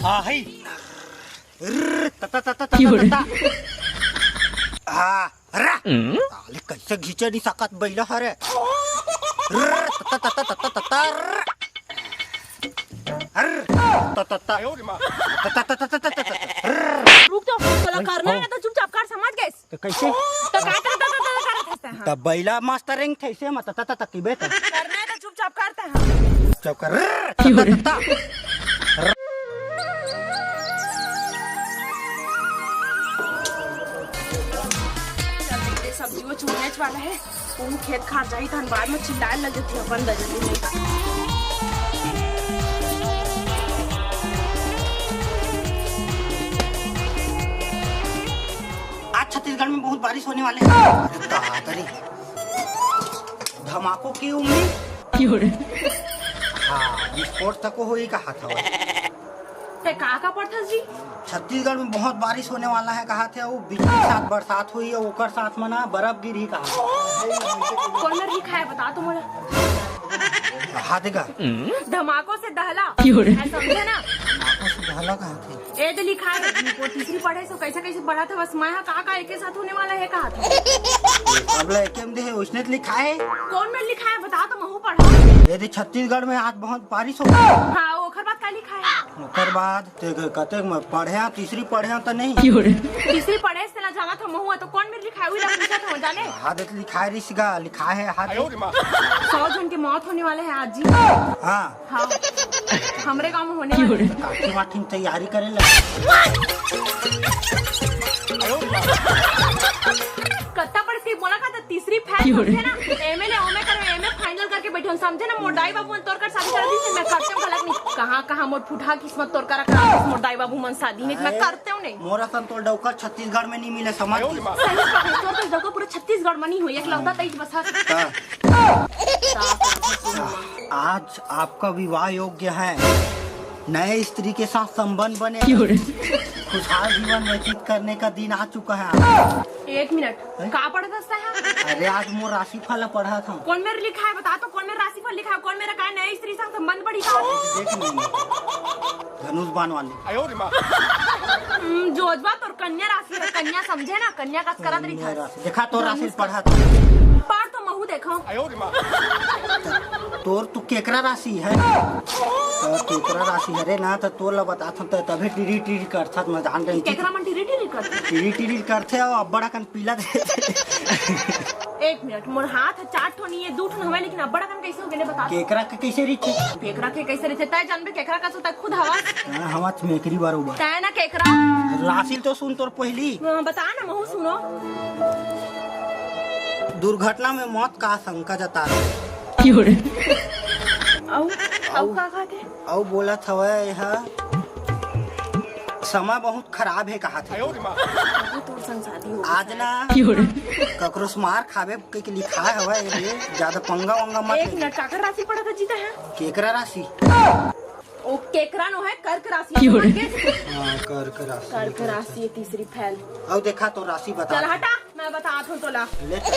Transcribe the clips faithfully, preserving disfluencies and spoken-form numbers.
आही। रर, तता, तता, तता, तता। हाँ, रा। साले कैसे घिचे नहीं सकत बैला हरे। रर, तता, तता, तता, तता, रर। रर, तता, तता। तता, तता, तता, तता, रर। रुक तो, तोला करना है ना तो चुपचाप कर, समझ गए? तो कैसे? तो का करता था, तो करत हस तैं, हाँ। तब बैला मास्टरिंग थे से मत तता तता की बेटा। करना है तो चुपचाप करता है। चुप कर। रर, तता, तता। सब्जी वो चुनने वाला है, वो खेत खार जाही, तहन बाद में चिल्लाए लग जथे अपन दजती में। आज छत्तीसगढ़ में बहुत बारिश होने वाले हैं। अरे, धमाकों की उम्मीद। हाँ, विस्फोट तक होही कहाथे। ते का का पढ़थस जी? छत्तीसगढ़ में बहुत बारिश होने वाला है कहाथे, वो बिजली के साथ बरसात होही, ओकर साथ में ना बर्फ गिरही कहाथे। कोन मेर लिखाय, बता तो मोला। हाँ, देखा। धमाकों से दहला। है, समझे ना? धमाकों से दहला कहाथे। ए दे लिखाय है, वो तीसरी पढ़े सो कैसे कैसे पढ़ाथे, बस मैं हा का का एके साथ होने वाला है कहाथे। अब ले एके में दे है, उसने तो लिखाय है। कोन मेर लिखाय है, बता तो महू पढ़ा। ए दे छत्तीसगढ़ में आज बहुत बारिश होगा। हाँ, ओकर बाद का लिखाय है? ओकर बाद ते कते में पढ़े, तीसरी पढ़े तो नहीं। तीसरी पढ़े से ना जाना था महू, तो कोन मेर लिखाय, उही ला पूछत हूँ, जाने? हाँ, देख लिखाय रिस गा, लिखाय है, हाँ, देख। सौ जन के मौत होने वाले हैं आज जी। हाँ। हाँ, हमरे गांव में होने वाले हैं। काठी वाठी में तैयारी करे लगे। कत्ता पढ़े से बोला का तो तीसरी फेल, समझे ना? एमए ले ओमे करवे, एमए फाइनल करके बैठे हो, समझे ना? मोर दाई बाबू मन तोर कर शादी कर दी, मैं करते हूँ गलत नहीं। कहाँ कहाँ मोर फुटहा किस्मत तोर कर रखा, मोर दाई बाबू मन शादी नहीं, मैं करते हूँ नहीं। मोर असन तोर डौका छत्तीसगढ़ में नहीं मिले, समझ गई? सही बात है, तोर तो डौका पूरा छत्तीसगढ़ में नहीं हो, एकलौता तईच बस हस। हाँ। आज आपका विवाह योग्य है, नए स्त्री के साथ संबंध बने, खुशहाल जीवन व्यतीत करने का दिन आ चुका है। एक मिनट, हैं? का पढ़त हस तैं? अरे, आज मोर राशिफल पढ़त हंव। कोन मेर लिखाय, बता तो, कोन मेर राशिफल लिखाय, कोन मेर काय नए स्त्री संग संबंध बढ़ही का? देख नहीं, धनुष बाण वाली। हम्म, जोजवा तोर कन्या राशि है, कन्या समझे ना, कन्या कस करत रही था। देखा तो राशि पढ़त हंव। पढ़ तो महू देखो। तोर तू केकरा राशि है? तो केकरा राशि हरे ना, तो तोर ला बतात हंव, तो तभे टिरी टिरी करथस, मैं जान रही थी। केकरा मन टिरी टिरी करथे? टिरी टिरी करथे, अउ अब्बड़ अकन पीला दे। एक मिनट, मोर हाथ ह चार ठो नहीं है, दू ठो हवे, लेकिन अब्बड़ अकन कैसे हो गेले बता? केकरा के कैसे रहिथे? केकरा के कैसे रहिथे? तय जानबे केकरा कस होता है, खुद हवा। हाँ, हवा मेकरी बरोबर। तय ना केकरा। राशि तो सुन तोर पहली। हाँ, बता ना, महू सुनो। दुर्घटना में मौत का आशंका जता रहे। अउ, अउ का कहत हे? अउ बोलत हवय, एहा समय बहुत खराब हे कहाथे। अबे तोर संग शादी हो आज ना ककरो से मार खाबे कहिके लिखाय हवय, एदे ज्यादा पंगा वंगा मत एक ले। मिनट, काकर राशि पढ़त हस जी तैं? केकरा राशि? ओ, केकरा नो है, कर्क राशि है, समझ गेस? हाँ, कर्क राशि। कर्क राशि है, तीसरी फेल। अउ देखा तो राशि बता। चल हटा, मैं बतात हंव तोला। ले चल।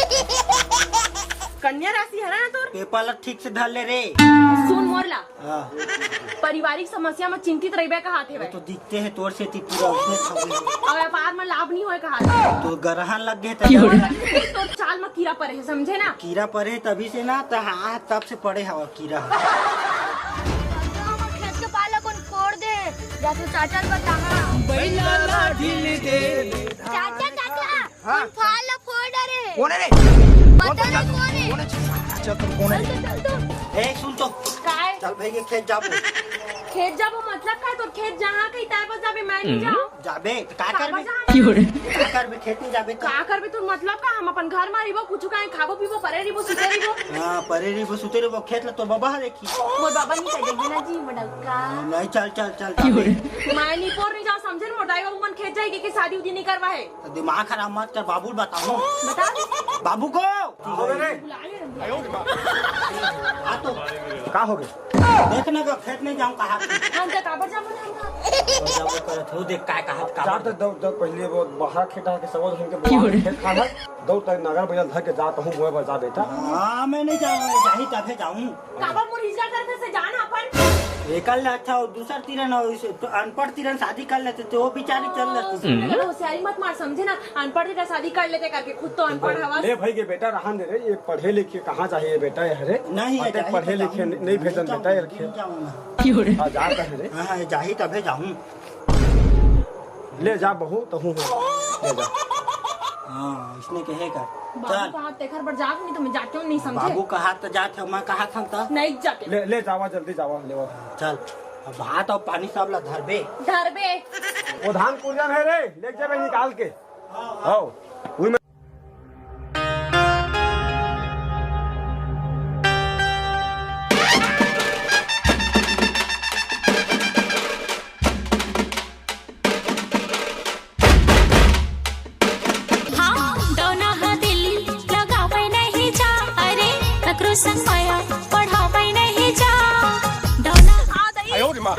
कन्या राशि है ना तोर? पेपर ला ठीक से धर ले रे। सुन मोर ला। हाँ। पारिवारिक समस्या में चिंतित रहिबे कहाथे वो भाई। तो दिखते हैं तोर से ती पूरा उसने खा गई। अउ व्यापार में लाभ नहीं होय कहाथे। तो ग्रहण लग गए थे। तोर चाल में कीरा परे हे, समझे ना? कीरा परे तभी से ना, तो हाँ, तब से पड़े हवा कीरा। हमर खेत के पार ला कोन कोड़ दे, जा तो चाचा ल बताहा। बैला ला ढील दे। चाचा, चाचा, हाँ। कोन फाल ला फोड़ डारे हे? कोन हे रे? पता नहीं कोन हे। कोन हे? चल, चल, कोन हे? चल, चल, चल। ए, सुन तो। काय? चल भाई, ये खेत जाबो। खेत जाबो मतलब काय? तोर खेत जहाँ कहीं तय बस जाबे, मैं नहीं जाऊँ। जाबे, तो का काबर करबे? जाना? का करबे, खेत में जाबे तो? का करबे तोर मतलब का? हम अपन घर में रहिबो, कुछ काहे खाबो, पीबो, परे रहिबो, सुते रहिबो। हाँ, परे रहिबो, सुते रहिबो, खेत ला तोर बाबा ह देखही। मोर बाबा नहीं कह देबे ना जी, मडौका। नहीं, चल, चल, चल, जाबे। मैं नहीं पोर नहीं जाऊँ, समझे ना, मोर दाई बाबू मन खेत जाएगी कि शादी उदी नहीं करवा है। तो दिमाग खराब मत कर, बाबू ल बताऊँ। बता दे। बाबू को। बुला ले। आ तो। का हो गए? देख ना, का खेत नहीं जाऊँ, कहा। हम तो काबर जाबो ना, हम तो। जाबो करत हो, देख काय कहा, का जा तो दौड़, दौड़, पहले वो बाहर खेत आके सब धन के खेत खाना, दौड़ तक नगर बजल धर के जा कहूँ, बोए बजा बेटा। हाँ, मैं नहीं जाऊँ, जाही तभे जाऊँ। काबर मोर इज्जत करते से जाना अपन। एकर ले अच्छा वो दूसर तीरन और इस, तो अनपढ़ तीरन शादी कर लेते तो वो बेचारी चल लेती। होशियारी मत मार, समझे ना? अनपढ़ तीरन शादी कर लेते करके खुद तो अनपढ़ हवस। ले भाई के बेटा, रहन दे रे, ये पढ़े लिखे कहाँ जाही ये बेटा, ये हरे? नहीं, ये अतेक जाही पढ़े तो लिखे जाऊँ। नहीं भेजन बेटा, ये खेत। जाऊँ ना। हाँ, जा कहे रे। हाँ, हाँ, जाही तभे जाऊँ। ले जा बहू, तहूँ हो। ले जा। हाँ, इसने कहे कर। बाबू चल। कहा तेखर बर जात नहीं तो मैं जाते हूँ, नहीं समझे? बाबू कहा तो जात है, मैं कहा था तो। नहीं जाते। ले, ले जावा, जल्दी जावा, लेवा। चल, अब भात और पानी सब ला धरबे। धरबे। वो धान कुरियन है रे, ले जाबे निकाल के। आओ, उही में हाँ, डौना ह दिल लगावै नहीं जा, अरे, ककरो संग मया पढ़ावै नहीं जा। डौना आ दई। आयो रे माँ।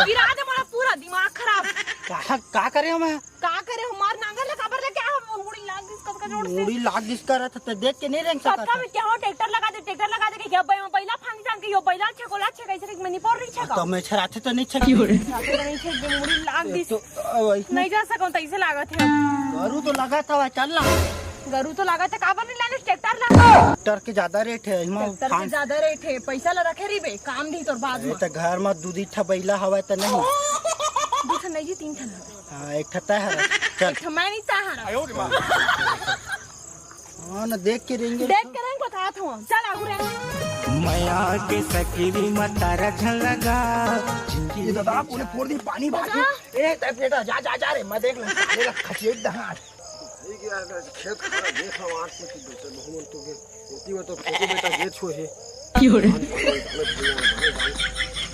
गिरा दे मोला पूरा दिमाग खराब। का, का करे हो मैं? का करे हो? मार नांगर ले काबर ले क्या हो? मुड़ी लाग दिस कतका जोर से। मुड़ी लाग दिस करत ह, त देख के नहीं रेंग सकत कतका ह। में क्या हो? ट्रैक्टर लगा दे, ट्रैक्टर लगा दे के क्या बै-, बैला फांग जान के यो बैला छे कोला छे कैसे रे, मनी पोर रही छे का? त मैं छराथे त नहीं छे। छराथे त नहीं छे, मुड़ी लाग दिस। तो, अ, वैसे नहीं जा सकौं, तइसे लागत हे। गरू तो लागत हवय, चल ना। गरू तो लागत हे, काबर नहीं लाने ट्रैक्टर ला? ट्रैक्टर के ज्यादा रेट हे, एमा ट्रैक्टर के ज्यादा रेट हे, पैसा ला रखे रहिबे, काम नहीं तोर बाद अरे में। त घर में दू दी ठा बैला हवय त नहीं? दू ठा नहीं जी, तीन ठा हवय। हाँ, एक ठा तय हरय। चल। एक ठा मैं नहीं तय हरय। हाँ, न देख के रेंगे। देख के रेंग बतात हूँ। चल, आगू रेंग। मया के सकरी म तारा झन लगा। ये दादा, पूरे फोड़ दी, पानी भाग गया। ए, तब बेटा, जा, जा, जा रे, मैं देख लूँ, साले ला खचेट दहाड़। ठीक है यार, खेत खड़ा देख रहा हूँ, आज से कि बेटा, बहुमन तो के, होती हुआ तो फोटो बेटा, ये छो है। क्यों रे?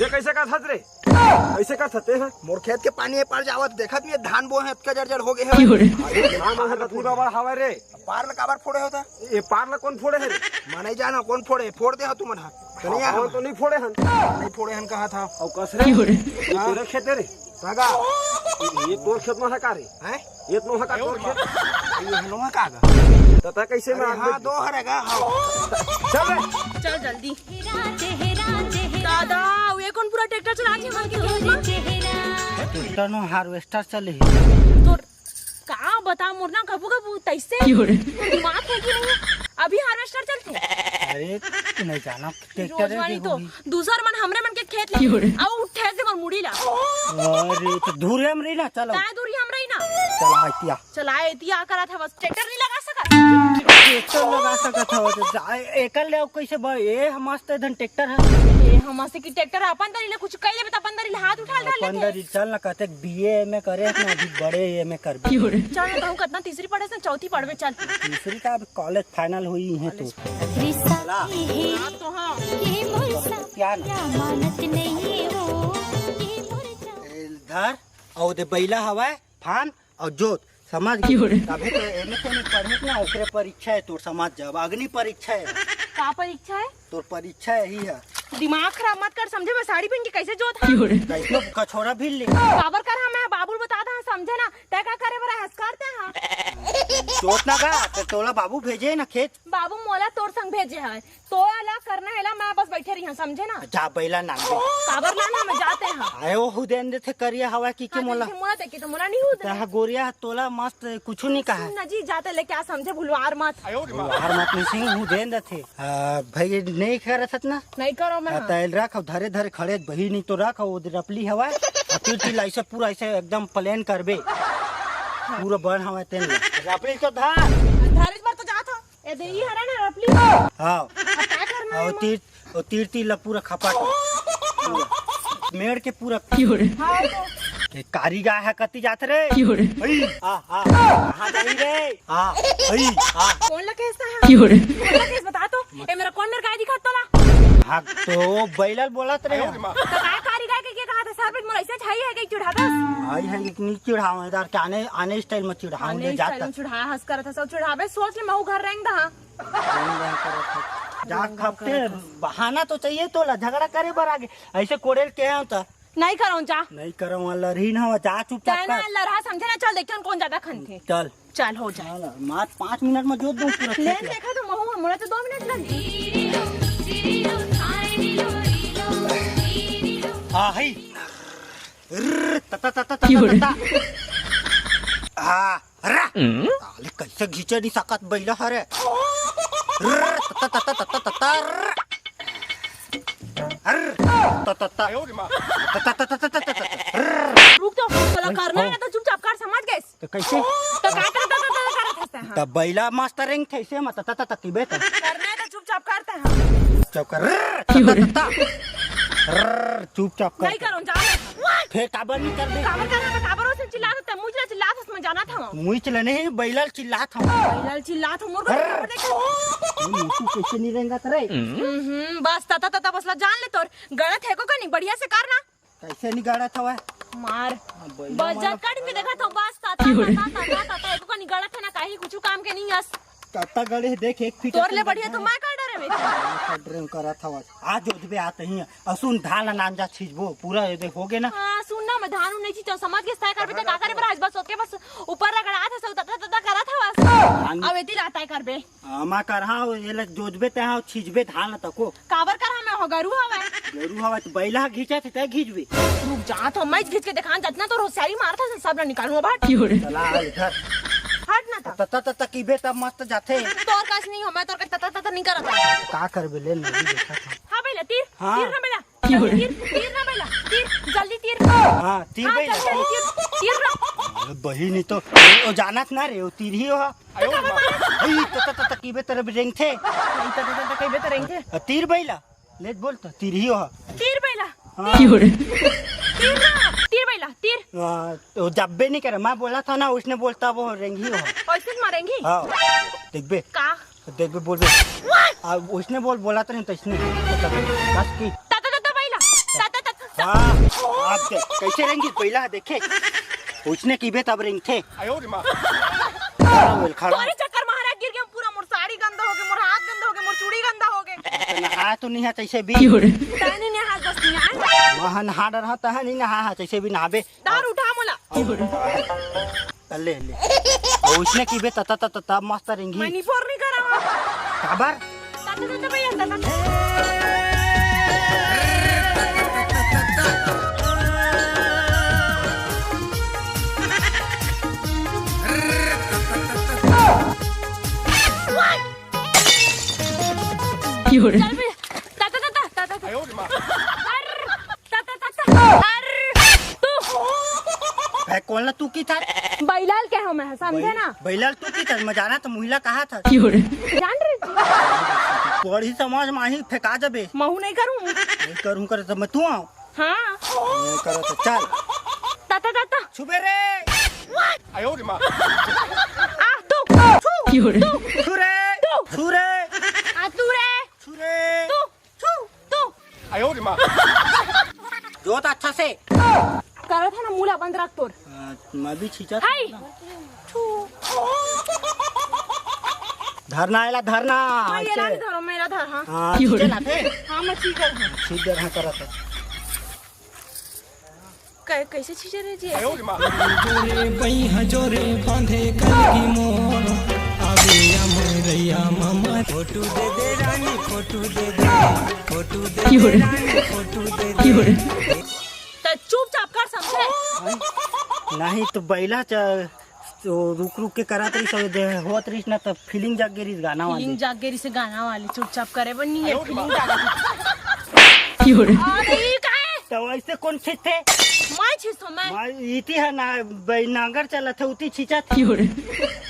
ये कैसे का था रे? कैसे का था ते है? मोर खेत के पानी ए पार जावत, देखत नहीं, धान बोए हैं, इतका जड़ जड़ हो गए हैं। क्यों रे? अरे, धान है, तो पूरा बड़ा हवा रे। पार ल काबर फोड़े होता? ये पार ल कौन फोड़े है रे? मैं नहीं जाना कौन फोड़े, फोड़ दे हो तुमन हा। तो नहीं हाँ, यार, तो नहीं फोड़े हन। नहीं फोड़े हन कहा था। और कस रे? क्यों रे? ये तोरे खेत है रे? सगा। ये तोर खेत में है का रे? हैं? ये तो है का तोर खेत? ये नोहा का गा? तता कैसे में अरे आदमी हाँ, दो हरे गा, हाँ। चल रे। चल जल्दी। दादा, ये कौन पूरा ट्रैक्टर चला के मार के खेत में? ट्रैक्टर नो हार्वेस्टर चले। तोर का बता मोर ना कभू कभू तैसे क्यों रे? दिमाग है कि नहीं? अभी हार्वेस्टर चलते। अरे तू नहीं जाना ट्रैक्टर रोजवानी तो दूसर मन हमरे मन के खेत ले क्यों रे? आऊ उठे से मोर मुड़ी ला। अरे तो दूर हम रही ना, चलो। काय दूरी हम रही ना? चला आइतिया। चला आइतिया करा था बस ट्रैक्टर नहीं लगा सका। ट्रैक्टर लगा सका था तो जा- एकर ले आऊ कैसे ब- ए हमार तो धन ट्रैक्टर है। ए हमार से की ट्रैक्टर अपन दरी ले कुछ कह लेबे त अपन दरी ले हाथ उठा डाल अपन लेते। दरी चल ना कहते बीए एमए करे ना अभी बड़े एमए कर। चल ना कहूँ कितना तीसरी पढ़े से चौथी पढ़बे चल। तीसरी का अभी कॉलेज फाइनल हुई है तो। रिश्ता ये है, हाँ तो हाँ। ये मोर सा- क्या ना? क्या मानत नहीं है वो, ये मोर सा- ए, धर, और दे बैला हवाए, फान और जोत, समझ गए? क्यों रे? तभी तो एमए से नहीं पढ़े ना, ओकरे परीक्षा है तोर, समझ जाब, अग्नि परीक्षा है। का परीक्षा है? तोर परीक्षा यही है। दिमाग खराब मत कर, समझे? मैं साड़ी पहन के कैसे जोत हाँ? क्यों रे? कैसनो कछोरा भी ले। काबर कर हाँ, मैं बाबुल बता दा, समझे ना? तै का करे बर हंस करते हाँ? जोत ना का, तो तोला बाबू भेजे ना खेत। बाबू मोला तोर संग भेजे है, तो एला करना है ला, मैं बस बैठे रही हूँ, समझे ना? जा बैला नांगे। काबर लाना, मैं जाते हैं। आए वो हुदेन देथे करिया हवा की के हाँ, मोला। देखे मोला देखे तो मोला नहीं हुदेन। तहा गोरिया तोला मस्त कुछ नहीं कहा। सुन ना जी, जाते ले क्या समझे, भुलवार मत। भुलवार मत नहीं सिंह हुदेन देथे। आ, भाई नहीं करत हत ना। नहीं करो मैं। आ, तैल रख, अब धरे धरे खड़े बही नहीं तो रख, वो रपली हवा। आ, तीर तीर ऐसे पूरा ऐसे एकदम प्लेन करबे। पूरा बन हवा तेल। रपली तो धर। धरे पर तो जात हो। ए दे, ई हरा ना रपली। हाँ। अब का करना है और तीर, और तीर तीर ला पूरा खपा के। पूरा। मेड़ के पूरा। हाँ, तो। ये कारी गाय है, कति जात रे? हई। आ, आ, कहाँ जाई रे? आ, हई, आ। कौन ला केस है? कौन ला केस बता तो? ए, मेरा कौन मेरा गाय दिखा तोला? हाँ, तो बैलल बोलत रहे। तो का कारी गाय के, के कहा था? सर पे मोला ऐसे छाई है कि चिढ़ा दस? आई है कि नहीं चिढ़ावे यार, क्या आने, आने स्टाइल में चिढ़ावे आने ले स्टाइल जाता। में चिढ़ा, हंस करत है, सब चिढ़ावे, सोच ले, मैं वो घर रेंग दहा। जा खपते, बहाना तो चाहिए तोला, झगड़ा करे बर आगे। ऐसे कोड़ेल के आयो त। नहीं करो जा। नहीं करो, वहाँ लड़ही ना हो, जा चुपचाप तै ना कर। लड़हा समझे ना, चल देखियो कौन ज्यादा खनथे। चल। चल हो जाए। चल, मार पाँच मिनट में जोत दूँ पूरा ले खेत ला। देखा तो महू, हमरा तो दो मिनट लग गई। भाई। रर, तता, तता, तता, तता। हाँ, रा। ताले कैसे घींचे नहीं सकत बैला हरे। रर, तता, तता, तता, तता, रर। रर, तता, तता। तता, तता, तता, तता, रर। रुक तो, तोला करना है ना तो चुपचाप कर, समझ गए? तो कैसे? तो का, का, का, का, का करत हस तैं, हाँ? त बैला मस्त रेंगथे, अइसे म तता, तता, तकीबे त। करना है तो चुपचाप करते हैं। चुप कर। रर, तता, तता। रर, चुपचाप कर। नहीं करो, जाओ। फेर काबर नहीं कर दे? काबर करना, काबर ओसे चिल्लात हस, मुझे चिल्लात हस, मैं जानत हँव। मुझे चिल्ला नहीं, बैला ल चिल्लात हँव। बैला ल चिल्लात हँव, मोर को रर। काबर नहीं करो? ये मोटू कैसे नहीं रेंगत रे? हम्म, बस तता, तता, बस ला जान ले तोर। गलत है को का नहीं, बढ़िया से करना। कैसे नहीं गाड़त हवय? मार। हाँ, बैला बस वाला। जब कट भी देखत हँव, बस तता, तता, तता, तता, एको कनी गड़त है ना, काहे कुछु काम के नहीं हस। तता गड़े देख, एक फीट तोर ले बढ़िया तो मैं कर डरे में। कर डरे करत हवय। आज जोतबे आत ही। अउ सुन, धान ला नान जा छींचबो, पूरा ये देख हो गे ना। हाँ, सुन ना, मैं धान उन नहीं छींचव, समझ गेस, तय करबे त का करे बर आज बस ओके बस ऊपर रगड़ात हस, तता, तता करत हवस। धान अब एती ला तय करबे। हाँ, मैं करहा, ये ले जोतबे तैं, हाँ, छींचबे धान ला तको। काबर करहा मैं, हो गरू हवय। गरू हवय त बैला ह घींचत हे, तैं घींचबे। रुक जा तो, मैं घींच के देखान, जतना तोर होशियारी मारत हस, सब ला निकालूं अब। चला आ इधर। हट ना त। तता, तता, तकीबे तब मस्त जाथे। तोर कस नहीं हो, मैं तोर कस तता, तता नहीं करत। का करबे, ले, मैं भी देखत हँव। हाँ, बैला, तीर, हाँ। तीर ना बैला। तीर, तीर ना बैला, तीर, जल्दी तीर। हाँ, तीर हाँ, बैला। जल्दी, जल्दी तीर, तीर ना। अरे बहिनी तो, ओ जानत ना रे, ओ तीर ही हो। तो काबर मारे? ई त, त, त, तकीबे तरफ रेंगथे। ई त, त, त, तकीबे तरफ रेंगथे। अ, तीर बैला। ले बोल त, तीर ही हो। तीर बैला। हाँ। तीर। तीर ना, तीर बैला, तीर। हाँ, तो जब्बे नहीं करे, मैं बोला था ना, उसने बोलता वो रेंगी हो। ऐसे मारेंगी? हाँ, देखबे। का? देखबे, बोलबे। आ, उसने बोल, बोला तो नहीं, तो इसने। बस की। तता, तता, बैला। तता, तता। हाँ, आप देख, कैसे रेंगी बैला, देखे। उसने की बे तब रेंगथे। आयो रे माँ। खड़ा होल, खड़ा। तोरे चक्कर में हरा गिर गया, पूरा मोर साड़ी गंदा हो गया, मोर हाथ गंदा हो गया, मोर चूड़ी गंदा हो गया। नहा तो नहीं है तैसे भी। तैने नहीं हाथ बस नहीं आए। वहाँ नहा डर हा, तहाँ नहीं नहा हा, तैसे भी नहाबे। दार उठा मोला। ले, ले। अउ उसने की बे तता, तता, तता, मस्त रेंगी। मैं नहीं फोर नहीं करा। काबर? तता, तता, भैया, तता। चल बे। तता, तता, तता, तता। अरे, तू। भाई, कोन ला तू की था? बैलाल के हँव मैं, समझे ना? बैलाल तू की था? मैं जाना तो महिला कहा था। जान रे। बड़ी समाज माही फेंका जबे। महू नहीं करूँ। नहीं करूँ करे तो मैं तू आऊँ। हाँ। नहीं करो तो चल। तता, तता। छुबे रे। आयो रे माँ। आ, तू। छू। तू। छू रे। तू। छू रे। आ, तू रे। छू रे। तू। छू, तू। आयो रे माँ। जोत अच्छा से। करत है ना, मुला बंद रख तोर। हाँ, मैं भी छींचा था हाय। ना। छू। धरना आएला, धरना। हाँ, ये ऐसे। ला धरो, मेरा धर, हाँ। हाँ, छींचे ना थे। हाँ, मैं छींच रहा हूँ। छींच दे रहा, करत है। कै-, कैसे छींचे रे जी? आयो रे माँ। जोरे बइहा जोरे बांधे कलगी मोर, आवे या मोरैया मामा। फोटो दे दे रानी, फोटो दे दे, फोटो दे दे रानी, फोटो दे दे। त चुपचाप कर, समझे? नहीं तो बैला च-, तो रुक रुक के करत रहिस, होत रहिस ना, त फीलिंग जाग गे रहिस गाना वाले। फीलिंग जाग गे रहिस गाना वाले, चुपचाप करे बर नहीं है, फीलिंग जाग गे। अरे, ई का है? तो ऐसे कौन छींचथे? मैं छींचथों, मैं। मैं इति है ना, बै-, नांगर चलत है, उती छींचत है।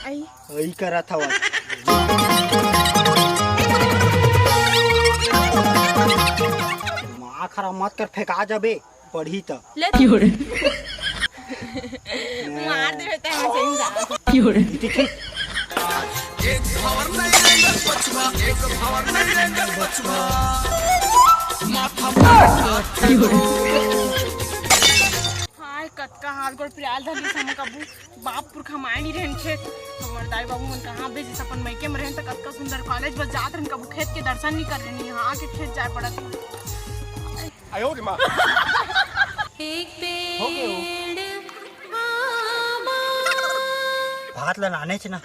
आई। वही करा था वो। दिमाग खराब मत कर, फेंका जाबे। पढ़ी त। ले। मार देबे त हम सही जा। इति ठीक। एक भावर नहीं रेंगत बचवा, एक भावर नहीं रेंगत बचवा। माथा पर हाथ फेरो। हाय, कतका हाथ गोड़ पिराल धरलिस हम कभू। बाप पुरखा माय नहीं रहन खेत। हमर दाई बाबू मन कहाँ भेजिस, अपन मइके में रहन त कतका सुंदर कॉलेज बस जात रहन, कभू खेत के दर्शन नहीं कर रहन, यहाँ आके खेत जाए पड़त हे। आयो रे माँ। एक हो गए हो। पेड़ आमा। भात ला लाने च ना।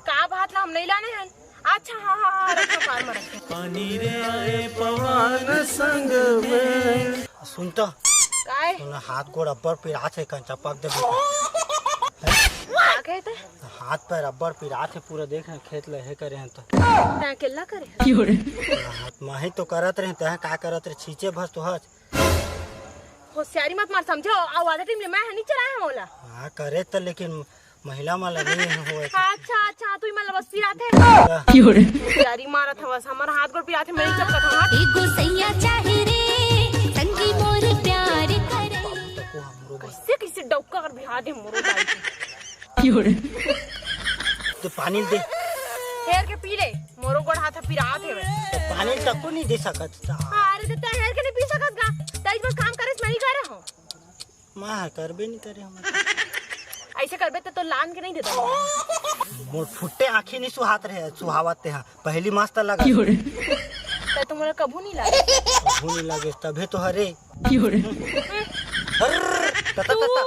का भात ला हम नहीं लाने हन? अच्छा, हाँ, हाँ, हाँ, रखो, कार में रखो। पानी रे आए पवन संग में। सुन तो, काय? तोला हाथ गोड़ अब्बड़ पिरात हे, कंचा पक दे बेटा। का कहे ते? हाथ पैर अब्बड़ पिरात हे, पूरा देख ना, खेत ल हे करे हन त। तैं अकेला करे हस? हाथ माही तो करत रहे, तैं का करत रहे, छींचे भस तो हस। होशियारी मत मार, समझे? अउ आधा time ले मैं ह नी चलाए हंव ओला। हाँ, करे त, लेकिन महिला मन ला नइ होय। अच्छा, अच्छा, तुही मन ला बस पिराथे। होशियारी मारत हवस, हमर हाथ गोड़ पिराथे, मैं नइ चपकत हंव। एगो सैया चाही रे, संगी मोर प्यार करे। बाबू तको हमरो बस। कइसे, कइसे डौका कर बिहा दे मोरो दाई के। तो पानी दे। हेर के पी ले, मोरो गोड़ हाथ पिरात हेवय। तो पानी तको नइ दे सकत। अरे, तो तैं हेर के नइ पी सकत का? तैं बस काम करे, मैं नइ करे हंव। मैं ह करबे नइ करे हंव। अइसे करबे त तो लान के नइ देता। मोर फुट्टे आँखी नइ सुहात रहे, सुहावत ते ह। पहली मस्त लगा। त तुमला कभू नइ लागे। कभू नइ लागे, तभे तो हरे। हर, तता, तता।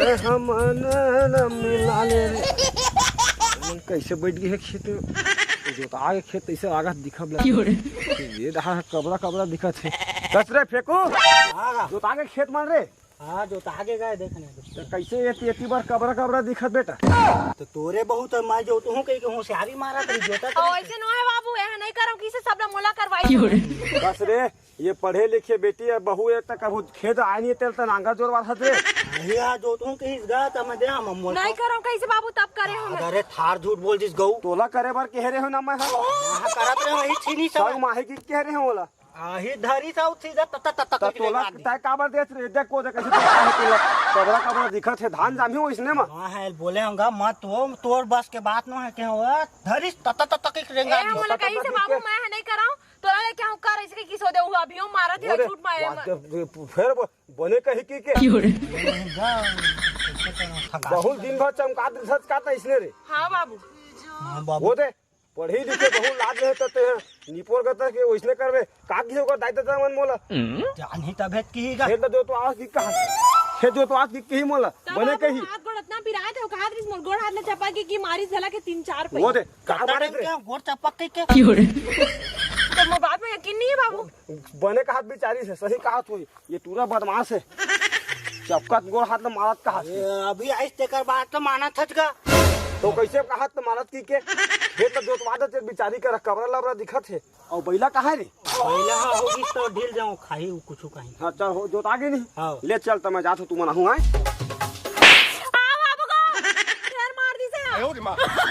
ए, हमन ल मिला ले रे। हमन कइसे बइठ गे हे खेत में? जोता के खेत तइसे लागत दिखब लग। ये डहा कबरा कबरा दिखत हे। कस रे फेंकू? हाँ। जोता के खेत मन रे। हाँ, जोता के गए देखने। त कइसे एती, एती बर कबरा कबरा दिखत बेटा? त तोरे बहुत मैं जोतहूँ कहिके होशियारी मारत रहे, जोता तो ओ, नइ। अइसे नो हे बाबू, एह नइ करव, कइसे सब ला मोला करवाई। बस रे, ये पढ़े लिखे बेटी अउ बहू एक त कभू खेत आए नइ, तेल त नांगर जोरवात हस रे। अरे यार, जोतहूँ कहिस गा, त मैं दे हम मोल। नइ करव कइसे बाबू, तब करे हंव। अरे थार झूठ बोल दिस गऊ। तोला करे बर कहे रहे हंव ना मैं ह। हाँ, करत रहे हंव, वही छीनी सब। सब माही की कहे रहे हंव ओला। आही धरी सा उठी जा, तत, तत, तत, त तोला तत। तैं काबर देत रे? देख को, देख कइसे तोला, कबरा कबरा दिखत हे, धान जामही ओइसने म। हाँ, हे, बोले हंव गा, मत वो, तोर बस के बात नो हे के हो, धरिस तत, तत, तक एक रेंगा ए, दिस। हमला कइसे बाबू, मैं ह नइ करव, तोला ले के हंव कर, अइसे कहिके सो दे, अभियो मारत हे, झूठ मारे। फेर बने कही कि के। बहुत दिन भर चमकात दिखत का त अइसने रे। हाँ बाबू। हाँ बाबू। वो दे, पढ़े लिखे बहुत लाज रहे त तें निपोर गतर के ओइसने करबे। का किही ओकर दाई ददा मन मोला? जानही तभे त किही गा। खेत ल जोतवाहस कि कहा? खेत जोतवाहस कि किही मोला? बने कही। हाथ गोड़ अतना पिरात हे, ओ कहात रहिस मोर गोड़ हाथ ल चपक गे कि मारिस घला के तीन चार पइसा। वो दे, का मारे रे? गोड़ चपक के के? त मोर बात में यकीन नइ हे बाबू। बने कहात बिचारिस हे, सही कहात होही। ये टूरा बदमाश हे। चपकत गोड़ हाथ ल मारत कहात हे। अभी आइस तेकर बात ल मानत हस गा। त कइसे कहात त मानत कि के? खेत ल जोतवा दे, बिचारी के कबरा लबरा दिखत हे। अउ बइला कहाँ हे रे? बइला ह होगिस त ढील जाहूँ, खाही उ कुछु कहीं। हाँ, चल, हो, जोता गे नहीं? हाँ। ले चल, त मैं जात हूँ, तुमन आहू आए। आओ, आओ गो। फेर मार दिस हे।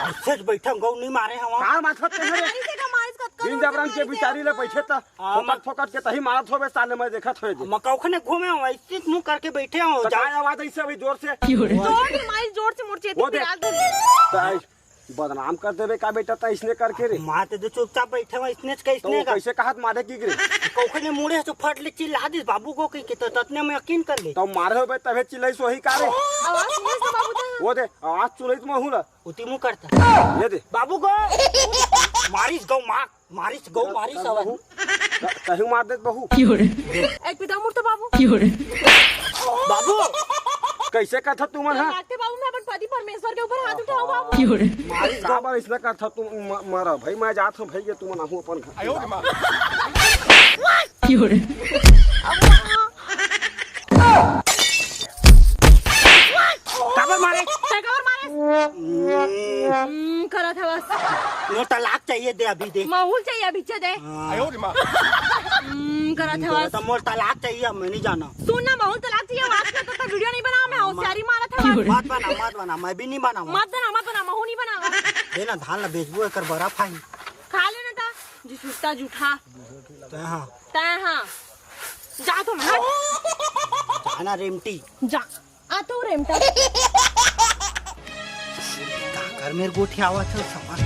अइसे बइठे गऊ नइ मारे हंव। का माथत हे रे? मारिस हे का, मारिस कतका दिन जोर से जबरन के मारिस हे। बिचारी ल बइठे त हाँ, फोकट, फोकट के तहीं मारत होबे साले, मैं देखत हों जे। मैं कौखने घूमे हंव, अइसे मुंह करके बइठे हंव। त का आवाज अइसे अभी जोर से? जोर से मारिस, जोर से मोर चेती पिरात हे। त बदनाम कर देबे का बेटा, त अइसने करके रे? मार दे, चुपचाप बइठे हंव, अइसने के अइसने का। कइसे कहात मारे कि रे? कौखने मुड़े से फट ले चिल्ला दिस, "बाबू गो," कहिके, त ततने में यकीन कर ले। त मारे होबे तभे चिल्लाइस होही का रे? आवाज सुनिस त बाबू त। वो दे, आवाज सुनिस महू ला। उती मुंह करता। ये दे। "बाबू गो।" मारिस गऊ मार। मारिस गऊ, मारिस अवहू। कहीं मार देत बहू। एक पिता मूर्त बाबू। बाबू। कइसे कथत तुमन ह? लागथे बाबू, मैं अपन पति परमेश्वर के ऊपर हाथ उठाऊं बाबू। मारिस गऊ। काबर अइसना कथत तुम म-, मरा भाई, मैं जात हूँ भाई, ये तुमन आहू अपन घर। काबर मारे? तैं काबर मारे? हम्म, करत हवस। मोर तलाक चाहिए दे, अभी दे। महूल चाहिए, अभी दे। हाँ। हम्म, करत हवस। तो मोर तलाक चाहिए, मैं नहीं जाना। सुन ना, महूल तलाक चाहिए, आज के तो वीडियो नहीं बनावा, मैं होशियारी मारत हवस। मत बना, मत बना, मैं भी नहीं बनावा। मत बना, मत बना, महू नहीं बनावा। दे ना, धान ला बेचबो, एकर बड़ा फाइन। खा लेना था, जी सुस्ता जूठा। तैं हाँ। तैं हाँ। जा तो मैं, हट। जाना रेमटी। जा। आ तो रेमटा। का कर मेरे गोठियावत हे समझ।